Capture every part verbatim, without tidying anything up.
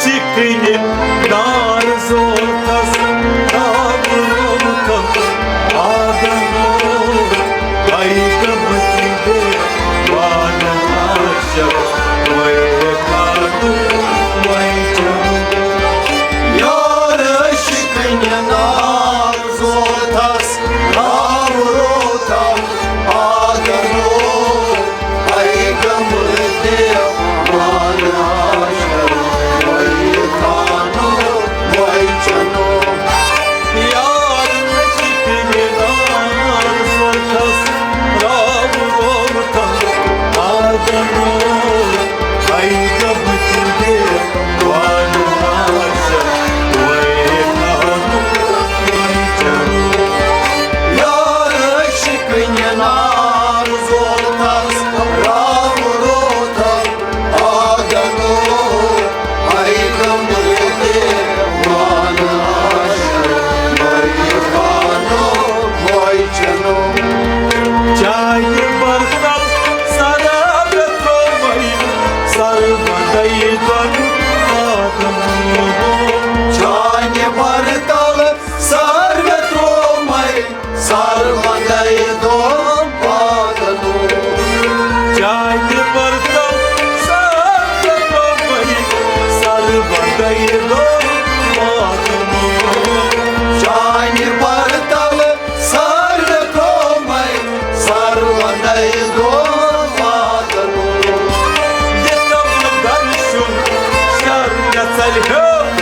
چکنہِ نار زوتس ناو روتس آدمو، پیغمبر دیوان آشا، وے کانو، وے چنو۔ یار شکنہِ نار زوتس ناو روتس آدمو، پیغمبر دیوان آشا، وے کانو، وے چنو۔ یار شکنہِ نار زوتس ناو روتس آدمو، پیغمبر دیوان آشا، وے کانو، وے چنو۔ یار شکنہِ نار زوتس ناو روتس آدمو، پیغمبر دیوان آشا، وے کانو، وے چنو۔ چاے برتل سرا ترومے، سر بدے دون آدمو۔ چاے برتل سر ترومے، سر بدے دون آدمو۔ چاے برتل سر ترومے، سر بدے دون آدمو۔ چاے برتل سر ترومے، سر بدے دون آدمو۔ دِتم درشن شر ژلہِ ہیو۔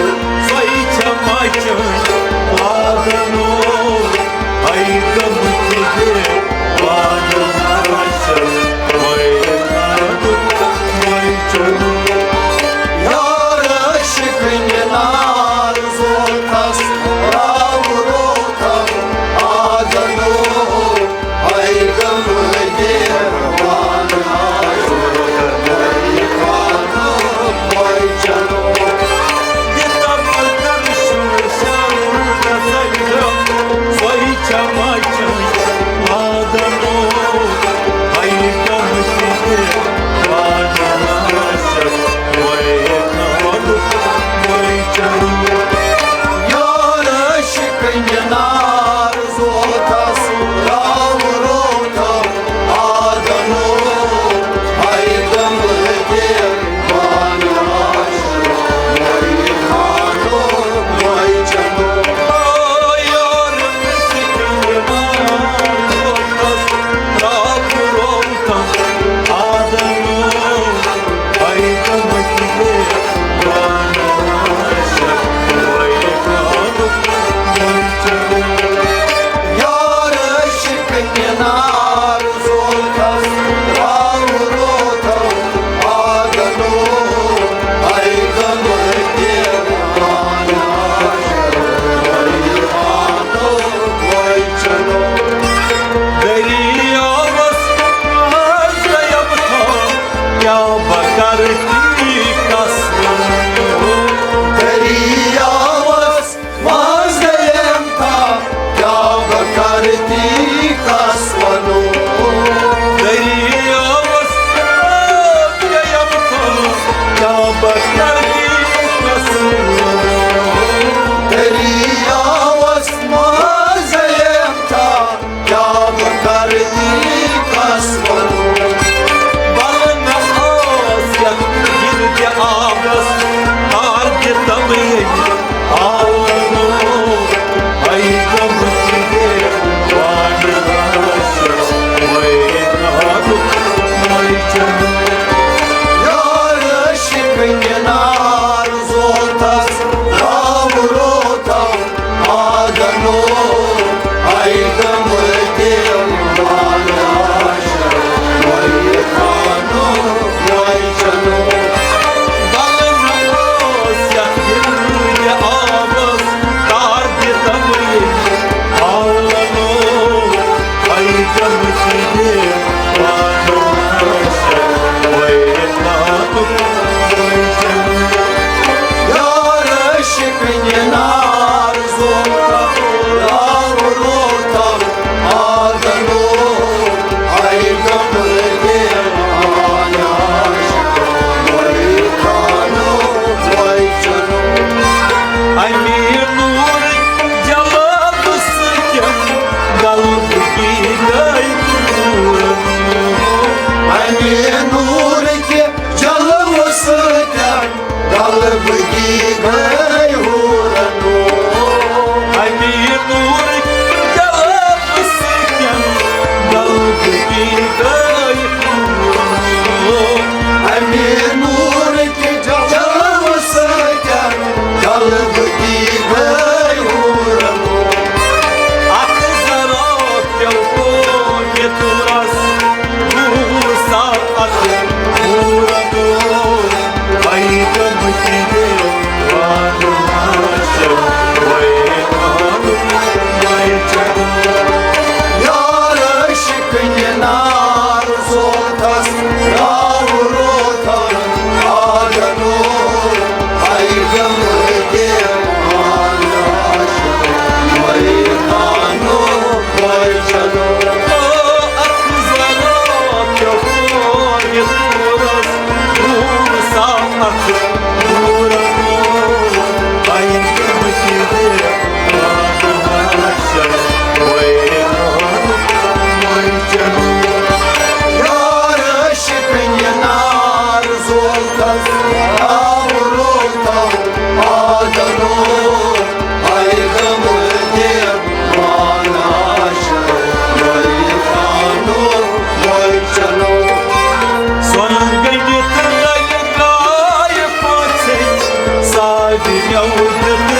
یودت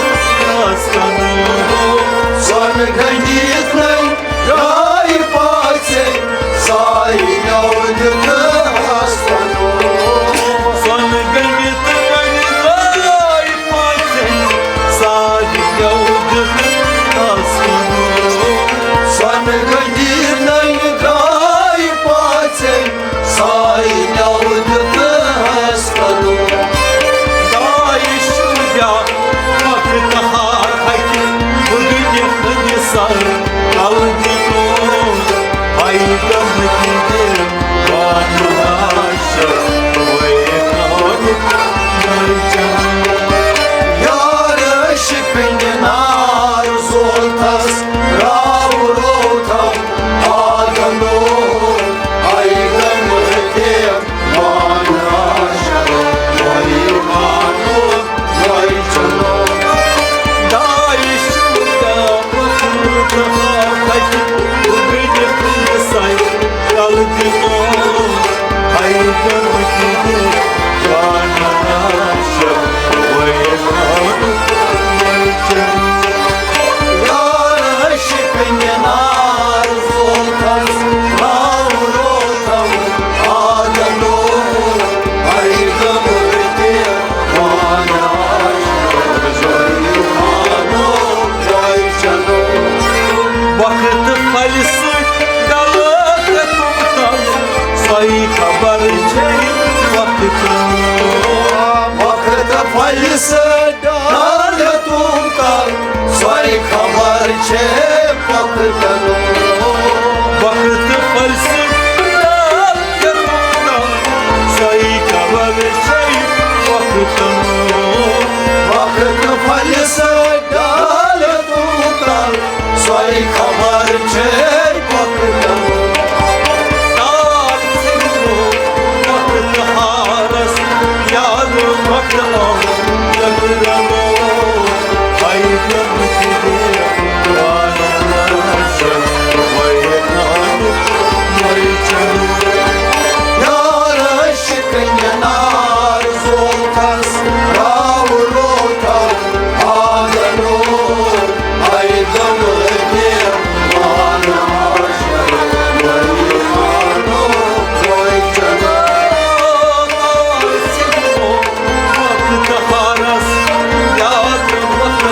آسن سۄن گٔنٛڈِتھ نٔے درٛاے پاژے، سایہِ یودت آسن۔ سۄن گٔنٛڈِتھ نٔے درٛاے پاژے، سایہِ یودت آسن۔ سۄن گٔنٛڈِتھ نٔے درٛاے پاژے، سایہِ نٮ۪و دیُت ہستن۔ دایہِ شُریا وقت ہا ہتہِ، بُدنہِ ہٕنٛدِ سر کل دِنو۔ ہاے غم تہِ دِل وانہٕ عاشق، وے خانُک مرجان۔ یار عشقٕنۍ نار زولتس راو روتم آدنو۔ ہاے غم تہِ وقت پھلہِ سۭتۍ ڈلہٕ تہٕ تُمتل، سۄے خبر چھے وقتن۔ وقت پھلہِ سۭتۍ ڈلہٕ تُمتل، سۄے خبر چھے وقتن۔ وقت پھلہِ سۭتۍ ڈلہٕ تہٕ تُمتل، سۄے خبر چھے وقتن۔ وقت پھلہِ سۭتۍ ڈلہٕ تُمتل، سۄے خبر چھے وقتن۔ تار ژھیٚنو وقت ہارس، یاد وقت آو جگرمو۔ ہاے غم تہِ دِل وانہٕ عاشق، وے خانُک مرجان۔ یار عشقٕنۍ نار زولتس راو روتم آدنو۔ ہاے غم تہِ وانہٕ عاشق، وے خانُک مرجان۔ وقت ہارس یاد وقت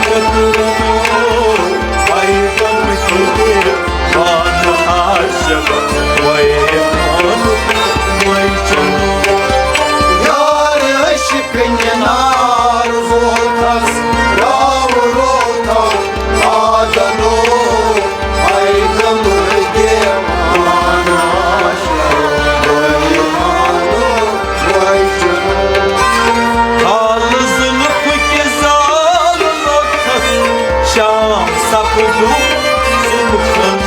جگرمو۔ ہاے غم تہِ دِل وانہٕ عاشق، وے خانُک مرجان۔ یار عشقٕنۍ نار زولتس راو روتم آدنو۔ ہاے غم تہِ وانہٕ عاشق، وے خانُک مرجان۔ کالہٕ زُلفہٕ کہِ زالہٕ لوٚگتھس، شام سپدُم صبحن۔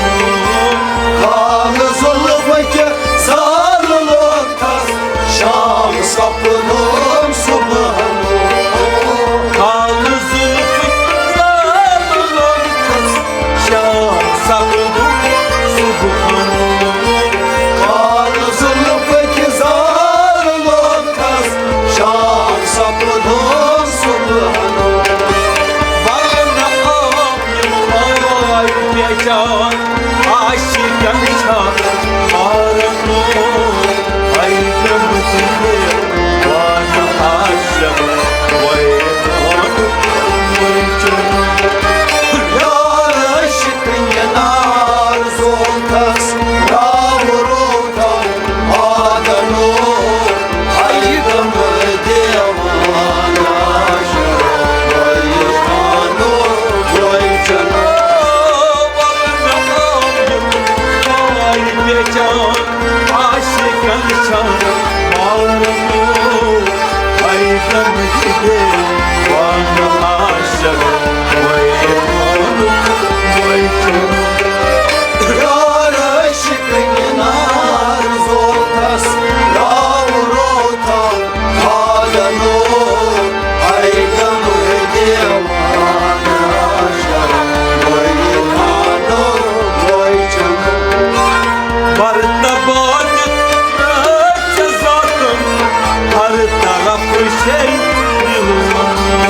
کالہٕ زُلفہٕ کہِ زالہٕ لوٚگتھس، شام سپدُم صبحن۔ کالہٕ زُلفہٕ کہِ زالہٕ لوٚگتھس، شام سپدُم صبحن۔ کالہٕ زُلفہٕ کہِ زالہٕ لوٚگتھس، شام سپدُم صبحن۔ ولنہٕ آو یِم آے پہچان، عاشقن چھا مارن۔ ہاے غم تہِ دِل وانہٕ عاشق، وے خانُک مرجان۔ یار عشقٕنۍ نار زولتس راو روتم آدنو۔ ہاے غم تہِ وانہٕ عاشق، وے خانُک مرجان۔ ولنہٕ آو یِم آے پہچان، عاشقن چھا مارن۔ ہاے غم تہِ دِل وانہٕ عاشق، وے خانُک مرجان۔ یار عشقٕنۍ نار زولتس راو روتم آدنو۔ ہاے غم تہِ وانہٕ عاشق، وے خانُک مرجان۔ برتباد ژےٚ ذاتن، ہر طرف چھے دِلون۔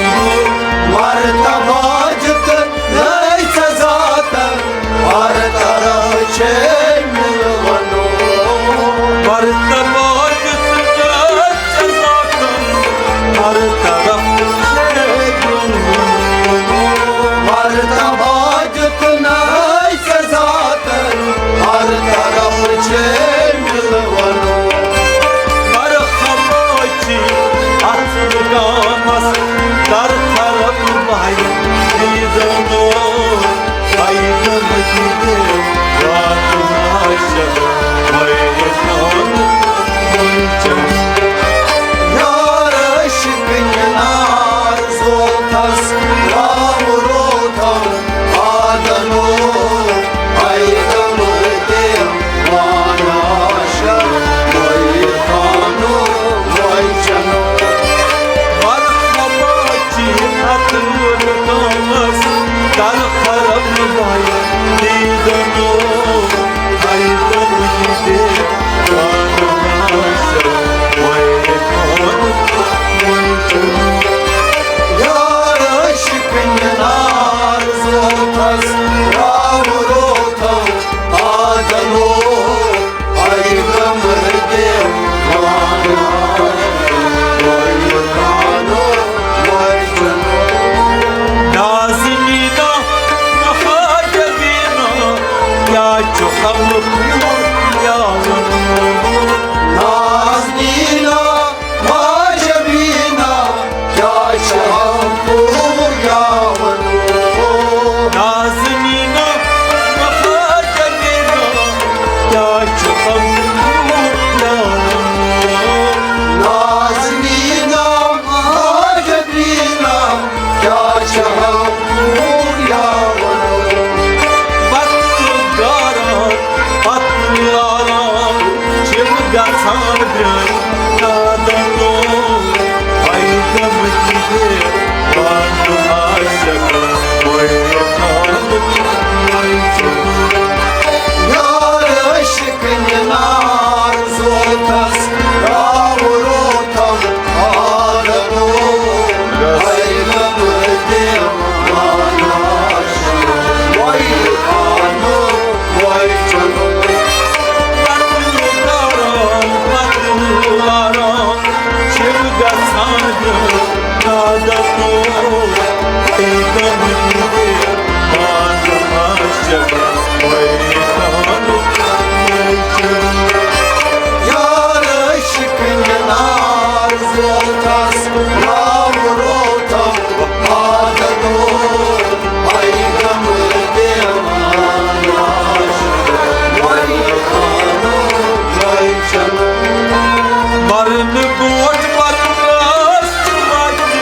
مرنہٕ برٛونٛٹھ مرنَس چھُ وَتہِ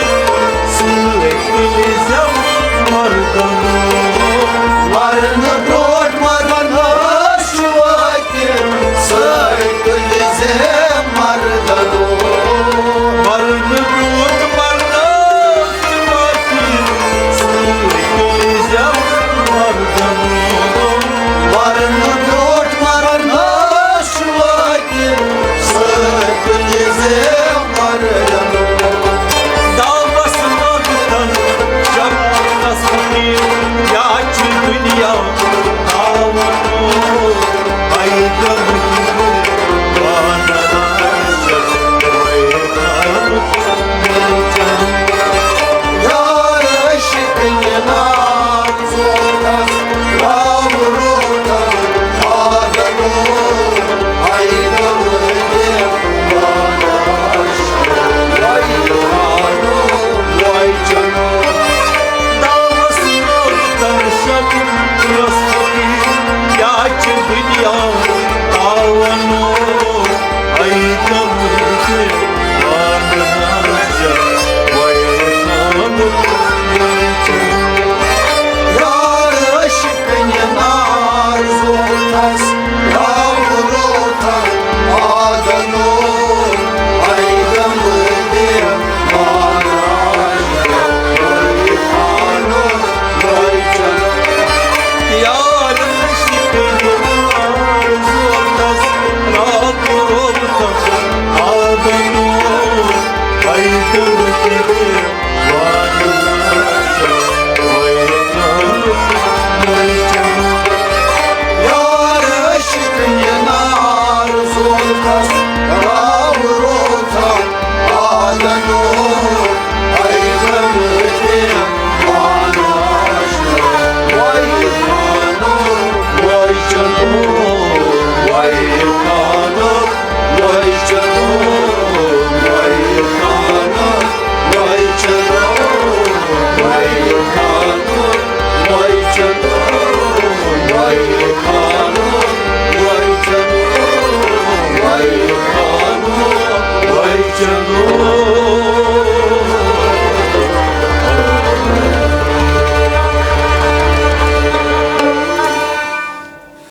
سۭتۍ تُلہِ زٮ۪و مردَن۔ مرنہٕ برٛونٛٹھ مرنَس چھُ وَتہِ سۭتۍ تُلہِ زٮ۪و مردَن۔ مرنہٕ برٛونٛٹھ مرنَس